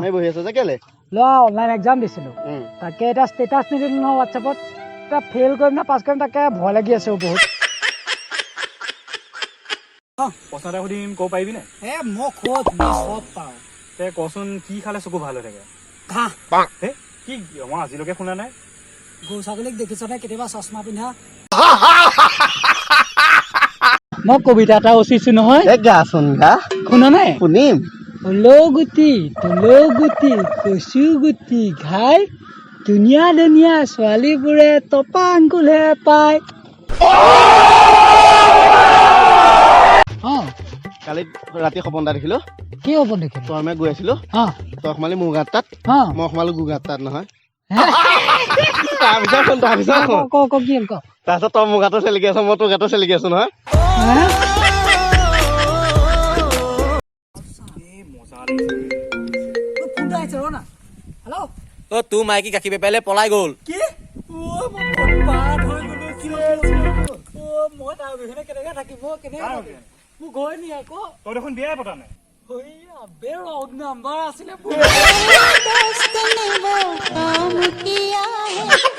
মই বহি আছ যে কেলে? লোৱা, অনলাইন এক্সাম দিছিলোঁ। তাকে এতিয়া ষ্টেটাছ নিদিলোঁ নহয় হোৱাটছএপত। এতিয়া ফেইল কৰিম নে পাছ কৰিম, তাকে ভয় লাগি আছে বহুত। প্ৰশ্ন এটা সুধিম, ক'ব পাৰিবি নে? এ মই ক'ত, মই চব পাওঁ। তে কচোন, কি খালে চকু ভাল হৈ থাকে? ঘাঁহ। হে, কি? মই আজিলৈকে শুনা নাই। গৰু ছাগলীক দেখিছনে কেতিয়াবা চশমা পিন্ধা? মই কবিতা এটা ৰচিছো নহয়। এ গাচোন, গা। শুনা নাই? শুনিম। ওলৌ গুটি, তুলৌ গুটি, কচু গুটি ঘাই, ধুনীয়া ধুনীয়া ছোৱালীবোৰে টপা আংকুলহে পায়। অ। কালি ৰাতি সপোন এটা দেখিলো। কি সপোন দেখিলি? তই মই গৈ আছিলো। তই সোমালি মোৰ গাঁত তাত, মই সোমালো গো গাঁত তাত নহয়। তাৰপিছত শুন, তাৰপিছত শুন। ক ক, কি হ'ল ক। তাৰপিছত তই মোৰ গাঁতো চেলেকি আছ, মই তোৰ গাঁতো চেলেকি আছো নহয়। হে? ফোনটো আহিছে, ৰ না। হেল্ল'? অ, তোৰ মাইকী গাখীৰ বেপাৰীলে পলাই গ'ল। কি? অ, মই বৰবাদ হৈ গ'লো। কি হ'ল? অ, মই তাৰ অবিহনে কেনেকে থাকিম? অ, কেনেকে থাকিম? মোক ঘৰ নি আকৌ। তই দেখোন বিয়াই পতা নাই। আবে, ৰং নাম্বাৰ আছিলে মোৰ। दोस्त ने वो काम किया है।